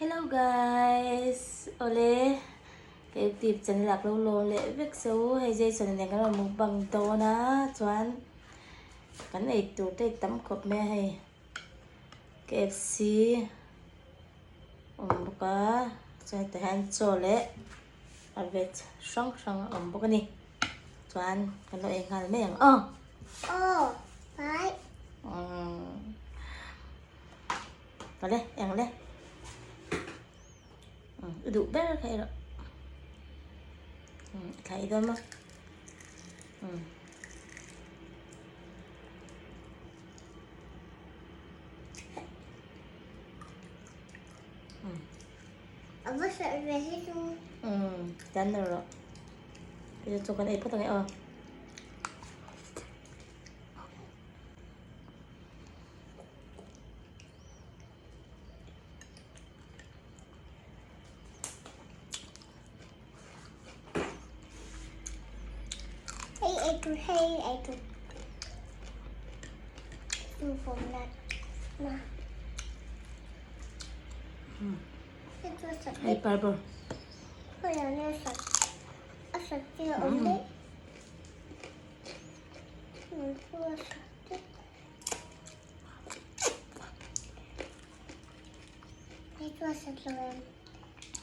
Hello guys! Awle, ka youtube channel ah ka lo lawm leh vek che u. Hei Jason nen kan rawn mukbang dawn a, chuan kan ei tur te tam khawp mai a hei. KFC awm bawk a, chuan hetah hian chaw leh a veg hrang hrang a awm bawk a ni. Chuan kan lo ei nghal mai ang aw. Aw, bye. Umm. Awle, eng le. Umm, i duh ber kha erawh. Umm, i thlai dawn maw? Umm. Umm. A va sawih ve hi chu. Umm, tan rawh. Hei chu kan ei phawt ange aw. Hei ei tur, hei ei tur. Tu fawm na. Na. Hei purple.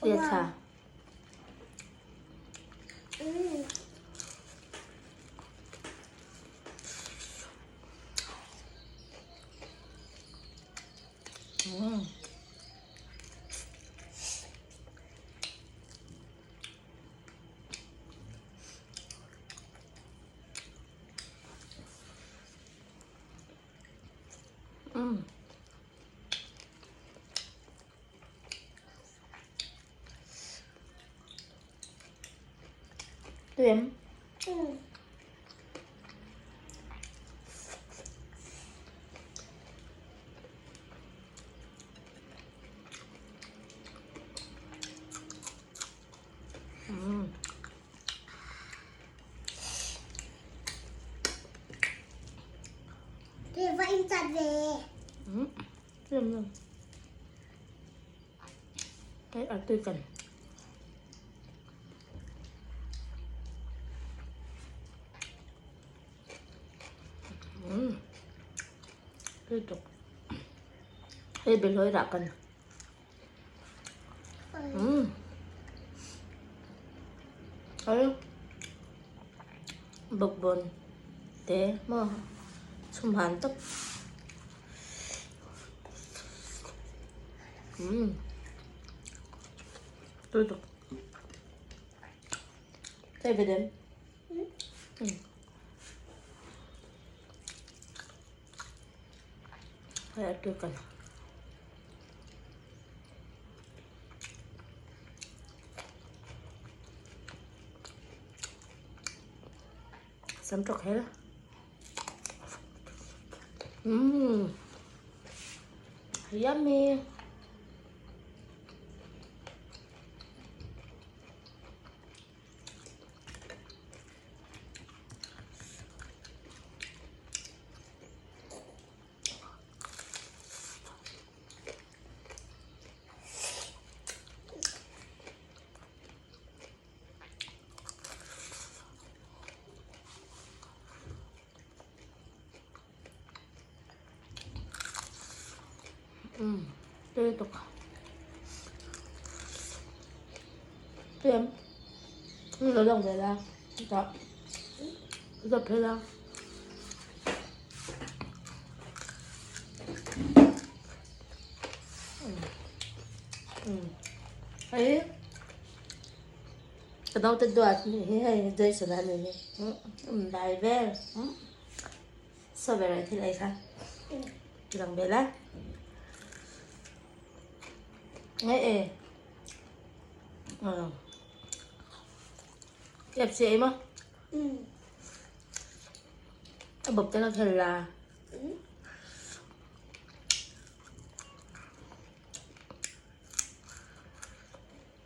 Tia tha. Mm. Mm. Tuyem. Mm. Mm. Thì vậy em chặt về. Mm. Tuyem luôn. Cái ở tôi cần. Mm. Tiếp tục. Hei behlawi rah kan. Mm. Hei bawkbawn te maw chhum han tawp. Mm. Tui tuk. Hei ve dem. Mm. Hei a tui kan. Sam tawk hel. Umm. Yummy. Umm tui tuk tui em lo lang ve la chutah dawp phei la. Hei ka naute duat nih hi hei Jason a nih hi dai vel saw ber ah thil ei kha lang ve la ngai e KFC ei maw a bawp te kha khel la.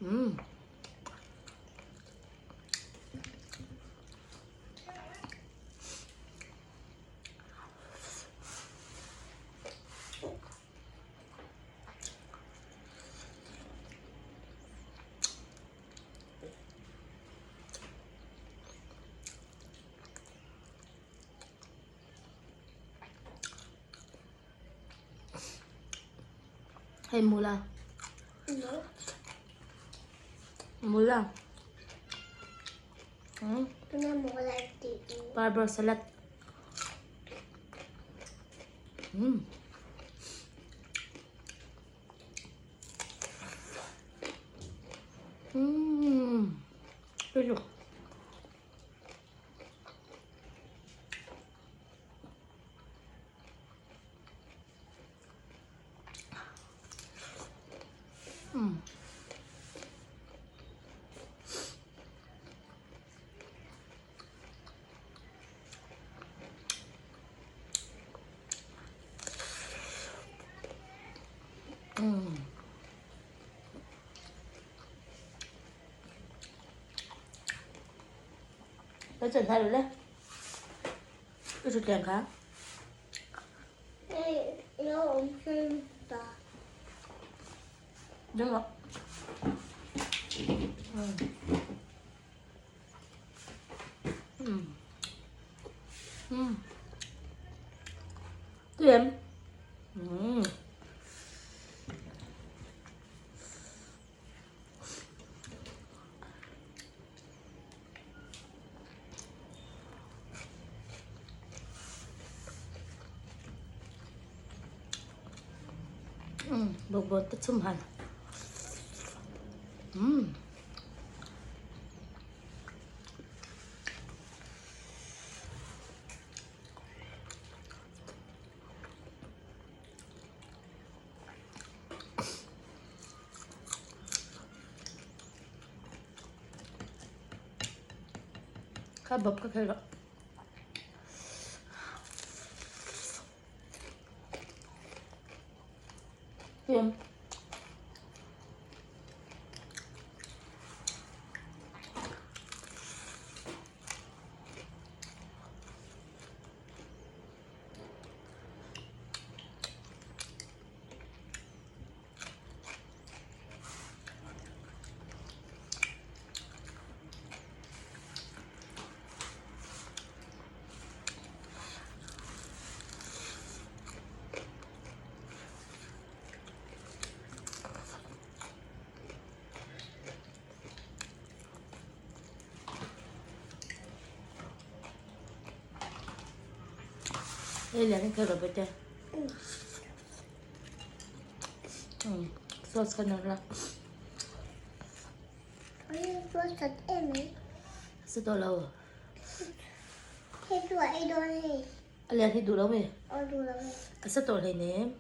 Umm. Hei mula. Mula. Barber salad. Pero. Lo chan thai lo le. I thuthleng kha. Đúng rồi. Tui em? Bawkbawn te chhum han. Kha bawp ka khel rawh. Tiam. Hei lian in kha rawh te. Sauce kha nawrh la. Sa tawh lo. A lian hi duh lo mi? A sa tawh hleinem.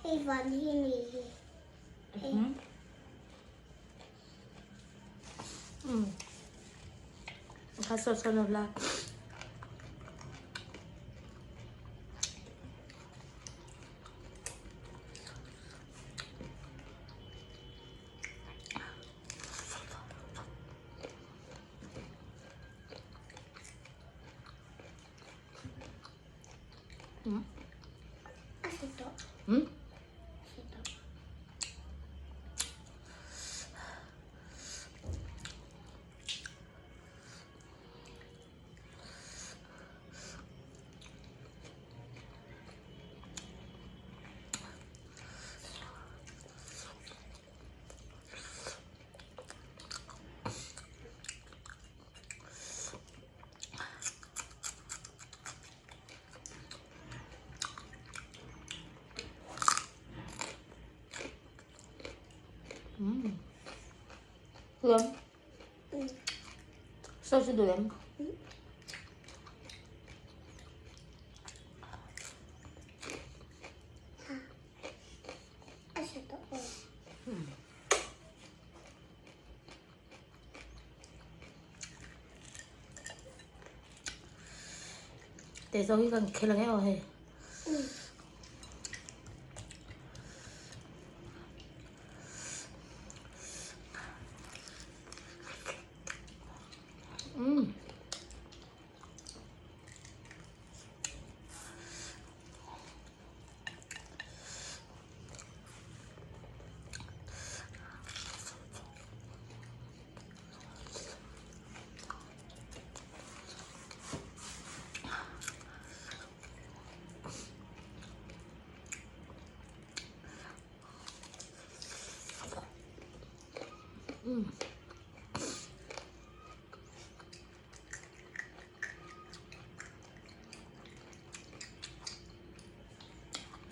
Hei van hi ni hi. Kha sauce kha nawrh la. Hương. Sao sẽ được em? Te zo hi kan khel ang e aw hei. Umm.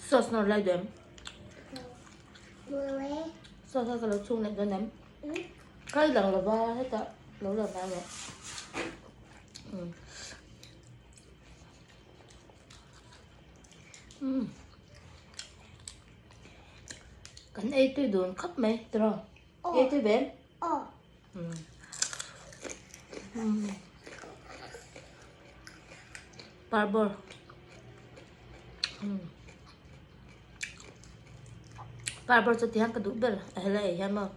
Sauce nawr lai duh em? Sauce kha ka lo chhung leh dawn em? Ka i lang lova hetah lo lang ngai rawh. Kan ei tui dun khawp mai tiraw? Ei tui ve em? Parbawr Parbawr chu tihian ka duh ber a helai ah hian maw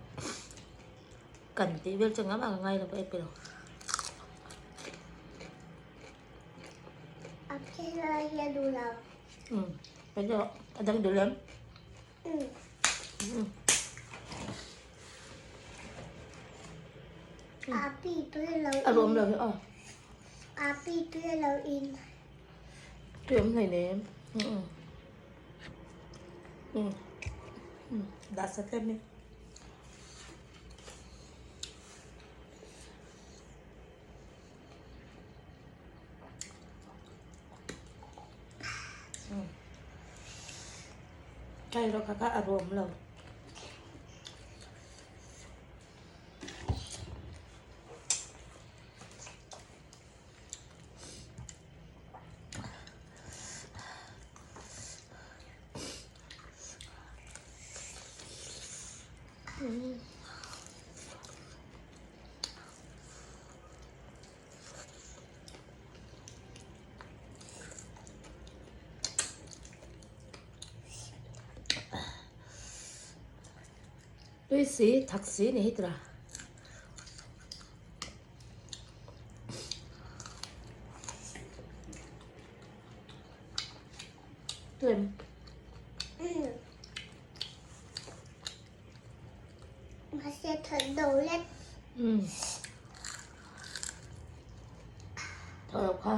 kan tih vel chu engah mah ka ngai lo ka ei pe lo. A dang duh lem. A ruam lo hi aw. Tui awm hlei nem. Dah sat em hi. Kai rawh kha kha a ruam lo. Tui si thak si ni hi tura. Tui em? Mahse that do lek. Umm. Thaw lo kha.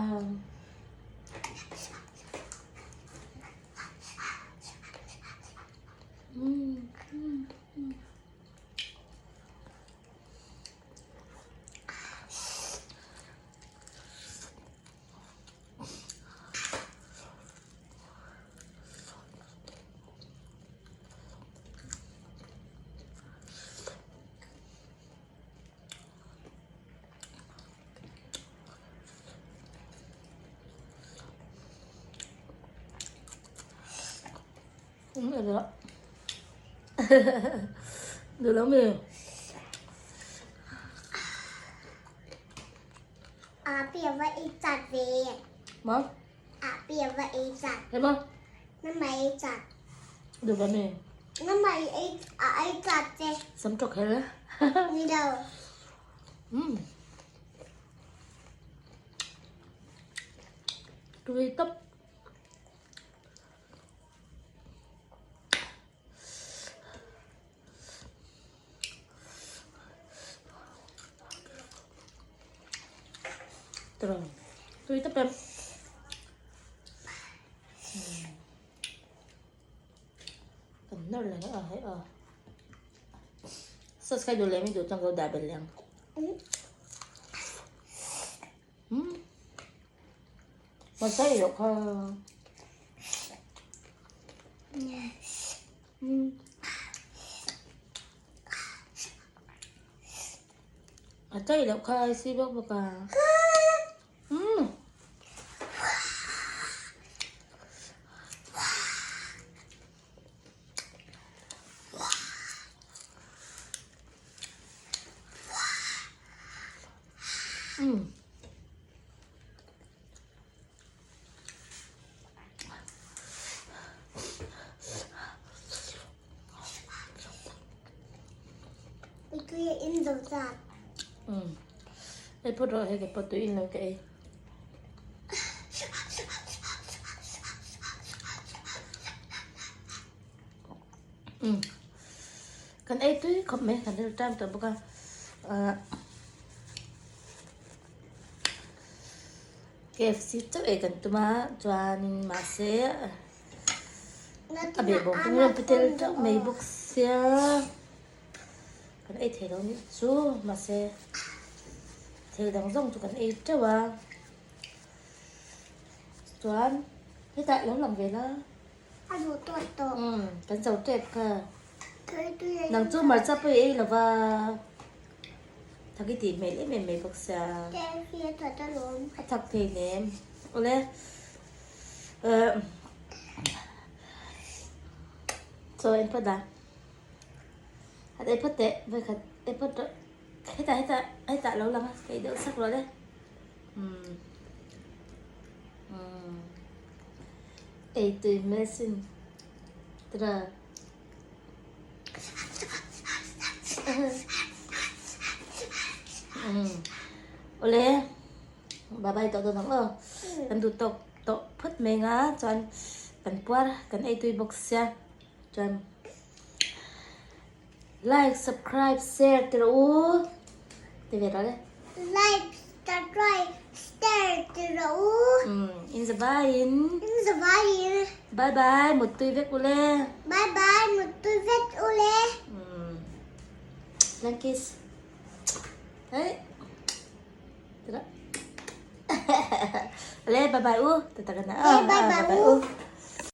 Umm. Được lắm rồi. A bia va ei chat ve. Maw? A bia va ei chat. Thế maw? Na ma ei chat. Được lắm rồi. Na ma ei a ei chat che. Sắm trọc hết. Ni đâu. Tui tấp. Tui tấp em. Kan nawr leh a hei a. Sauce kha duh leh mi duh chuan ka lo dah belh leh ang. Umm. Masai loh kha. Umm. A chai loh kha ai si bawk bawk a. Umm. Umm. Umm. Ei phawt rawh hei ka pawh tui in lo ka ei. Umm. Kan ei tui khawp mai kan rilru tam tawh bawk a. Ahh. KFC chauh ei kan tum a chuanin mahse a behbawm te rawn pe tel teuh mai bawk sia kan ei thei lo nih chu mahse thil dang zawng chu kan ei teuh a chuan hetah lo lang ve la. A duh tawh tawh. Umm kan zo tep kha. Nang chu hmarcha pawh i ei lo va. Thak i tih hmel em em mai bawk sia. A thak thei nem. Awle. Ehh. Chaw en phawt a. Hat ei phawt teh vawikhat ei phawt rawh. Hetah hetah hetah lo lang a ka ei deuh sak rawh le. Umm. Umm. Ei tui hmel sin. Tara. Awle bye bye tawh dawn ang aw kan duh tawk tawh phawt mai anga chuan kan puar kan ei tui bawk sia chuan like subscribe share ti rawh u ti ve rawh le. Like subscribe share ti rawh u. In zavaiin. In zavaiin. Bye bye muttui vek u le. Bye bye muttui vek u le. Lan kiss. Hey. Le bye bye u. Tata ka na. Bye bye u.